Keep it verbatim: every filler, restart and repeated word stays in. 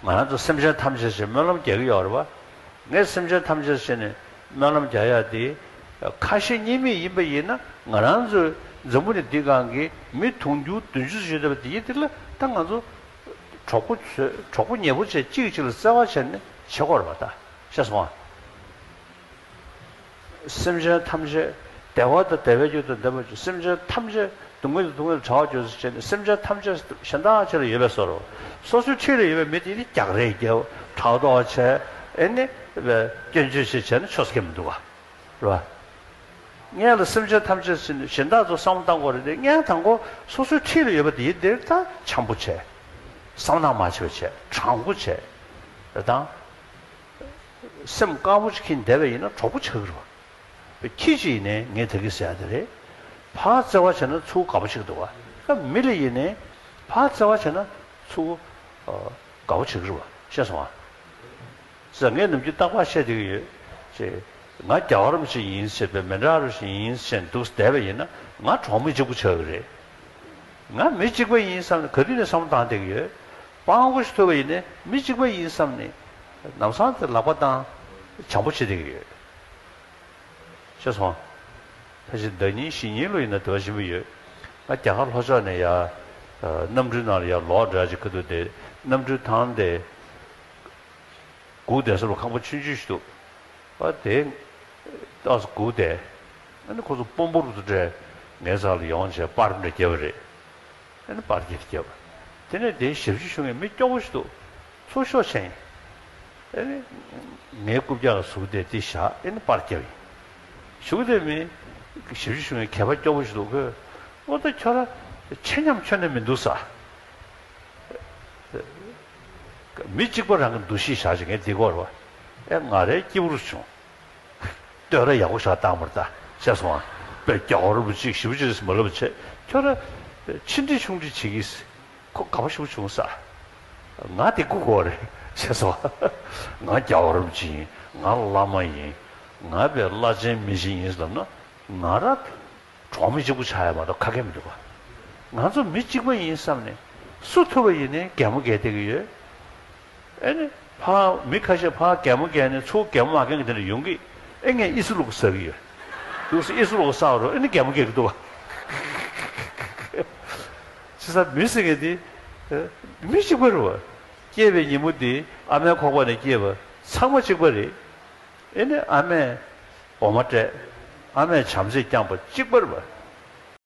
ང་རང་ཚོ་སེམས་ཅན་ཐམས་ཅད་ཞེས་སྨོན་ལམ་རྒྱག་གི་ཡོད་རེད་བ། ངས་སེམས་ཅན་ཐམས་ཅད་ཞེས་ནས་སྨོན་ལམ་རྒྱག་ཡ་དེ་ཁ་ཞེ་གཉིས་མེད་ཡིན་པ་ཡིན་ན། ང་རང་ཚོའི་འཛམ་བུ་གླིང་འདི་སྒང་གི་མི་དུང་ཕྱུར་བདུན་ཅུ་ཙམ་ཡོད་བསྡད་པ་དེ་ཡིན་དེ་ལ། ད་ང་ཚོ་གྲོགས་པོ་ཚོས་གྲོགས་པོ་ཉེ་པོ་བྱས་གཅིག་གིས་གཅིག་ལ་བརྩེ་བ་བྱས་ནས་བྱེད་དགོས་རེད་བ། ད་ཤེས་སོང་ཨ། སེམས་ཅན་ཐམས་ཅད་བདེ་བ་དང་བདེ་བའི་རྒྱུ་དང་ལྡན་པ་བྱེད། སེམས་ཅན་ཐམས་ཅད་སྡུག་བསྔལ་དང་སྡུག་བསྔལ་བྱ་བ་བྱོས་སུ་བྱས་ནས། སེམས་ཅན་ཐམས་ཅད་གཞན་དག་ཆ་ལ་ཡོད་པའི་བཟོ་འདྲ། སོ་སོའི་འཁྲིས་ལ་ཡོད་པའི་མི་དེ་ནི་རྒྱག་རེས་རྒྱབ། ཕྲག་དོག་བྱས། ཨེ་ནི་སྐྱོན་བརྗོད་བྱས་བྱས་ན་ཆོག་ས་གང་ཡང་མི་འདུག་ག། རེད་བ། སྔོན་ལ་སེམས་ཅན་ཐམས་ཅད་ཟེར་ནས་གཞན་དག་ཚོ་བསམ་བློ་བཏང་དགོས་རེད་དེ། སྔོན་དང་པོ་སོ་སོའི་འཁྲིས་ལ་ཡོད་པ་དེ་ཡིན་དེ་ད་འཆམ་པོ་བྱས། བསམ་ནག་མ་བྱེད་པ་བྱས། དྲང་པོ་བྱས། རེད་དང་། སེམས་དཀར་པོ་ཅིག་འཁྱེར་བསྡད་པ་ཡིན་ན་གྲོགས་པོ་ཆགས་ཀྱི་རེད་བ། ཁྱི་ཅིག་ཡིན་ནའི་ངས་ད་གིན་ཟེར་ཡ་དེ་རེད། ཕར་བརྩེ་བ་བྱས་ན་ཚུར་དགའ་པོ་ཆགས་ཀྱི་འདུག་བ། ད་མི་ལ་ཡིན་ནའི་ཕར་བརྩེ་བ་བྱས་ན་ཚུར་ཨ་དགའ་པོ་ཆགས་ཀྱི་རེད་བ། ཤེས་སོང་ཨ། ཟེར། ངས་ནམ་རྒྱུན་རྟག་པར་བཤད་བསྡད་ཀྱི་ཡོད། ཅེས། ང་རྒྱལ་བ་རིན་པོ་ཆེ་ཡིན་ཟེར་བས། མཎྜལ་རིན་པོ་ཆེ་ཡིན་ཟེར་འདུག་བསྡད་པ་ཡིན་ན་ང་གྲོགས་མི་གཅིག་པུ་ཆགས་ཀྱི་རེད། ང་མི་གཅིག་པ་ཡིན་བསམ་ནས་ག་དུས་ནས་བསམ་བློ་བཏང་བསྡད་ཀྱི་ཡོད། སྤྲང་པོ་ཞིག་ཐུག་པ་ཡིན་ནའི་མི་གཅིག་པ་ཡིན་བསམ་ནས་ལམ་སང་དེ་ལག་པ་བཏང་། བྱམས་པོ་བྱེད་བསྡད་ཀྱི་ཡོད། ཤེས་སོང་། ཕལ་ཆེར་ཟླ་ཉིན་བཞི་ཉིན་ལོ་ཡིན་ན་དེ་བ་ཞིམ་པོ་ཡོད། ང་རྒྱ་གར་ལྷོ་ཕྱོགས་ནས་ཡར་ཨ་གནམ་གྲུའི་ནང་ལ་ཡར་ལོག་འདྲ་ཅིག་ཁ་ཐུག་དེ་གནམ་གྲུའི་ཐང་དེ་སྒུག་བསྡད་ས་ལ་ཁང་པ་ཆུང་ཆུང་ཞིག་འདུག་ཨ་དེ་ཏོག་ཙམ་སྒུག་བསྡད། ཨ་ནི་ཁོ་ཚོ་དཔོན་པོ་རུ་འདྲས་ངའི་རྩ་ལ་ཡོང་བྱས་པར་འདྲ་བརྒྱབ་པ་རེད། ཨ་ནི་པར་ཅིག་བརྒྱབ། དེ་ནས་དེའི་ཞབས་ཕྱི་ཞུ་མཁན་མི་སྐྱོ་པོ་ཞིག་འདུག་ཚུར་ཤོག་བྱས་ཡིན། ཨ་ནི་ངའི་རྐུབ་བཀྱག་ལ་ཟུག་བསྡད་དེ་བཞག་ཨ་ནི་པར་བརྒྱབ་ཡིན། ཞུ་གི་དེ་མིན། ཞབས་ཕྱི་ཞུ་མཁན་གད་པ་སྐྱོ་པོ་ཞིག་འདུག་ཁོས། ཨོ་ད་ཁྱོད་ར་ཆེ་ཉམས་ཁྱོན་ནས་མི་འདུག་ས། མི་གཅིག་པ་རང་གི་འདུ་ཤེས་བཞག་བྱས་ངས་འདི་སྐོར་བ། ཨེ་ང་རའི་སྐྱིད་པོ་རུ་བྱུང་། བསྟོད་ར་ཡག་པོ་ཞིག་བཏང་བར་ད་ཤེས་སོང་ཨ། དཔེ་རྒྱ་གར་རིན་པོ་ཆེ་ཞེ་པོ་ཅིག་རེད་མ་ལབ་བྱས། ཁྱོད་ར་ཆེ་འདྲི་ཆུང་འདྲི་བྱེད་ཀྱིས། ཁོ་དགའ་པོ་ཞེ་པོ་བྱུང་ས། ང་དེ་སྒུག་དགོས་རེད་ཤེས་སོང་ཨ། ང་རྒྱ་གར་རིན་པོ་ཆེ་ཡིན། ང་བླ་མ་ཡིན། ང་དཔེ་བླ་ཆེན་མི་ཆེན་ཡིན་ལབ་ན་ང་ར་གྲོགས་མི་གཅིག་པུ་ཆགས་ཡ་མ་གཏོགས་ཁ་སྐད་མི་འདུག་ག། ང་ཚོ་མི་གཅིག་པ་ཡིན་བསམ་ནས་སུ་ཐུག་པ་ཡིན་ནའི་གད་མོ་བགད་བསྡད་ཀྱི་ཡོད། ཨེ་ནི་ཕར་མི་ཁ་ཤས་ཕར་གད་མོ་བགད་ནས་ཚུར་གད་མོ་མ་བགད་མཁན་དེ་འདྲ་ཡོང་གི། ཨེ་ངས་ཨི་སི་ལུག་ཟ་གི་ཡོད། འདུག་སེ་ཨི་སི་ལུག་ཟ་བ་རུ་ཨེ་ནི་གད་མོ་བགད་ཀྱི་འདུག་ག། བྱས་ཙང་མི་ཟེར་མཁན་དེ་མི་གཅིག་པ་རེད་བ། སྐྱེས་པའི་ཉིན་མོ་དེ་ཨ་མའི་ཁོག་པ་ནས་སྐྱེས་པ་ཚང་མ་གཅིག་པ་རེད། ཨེ་ནི་ཨ་མས་འོ་མ་སྤྲད། ཨ་མས་བྱམས་བརྩེས་བསྐྱངས་པ་གཅིག་པ་རེད་བ།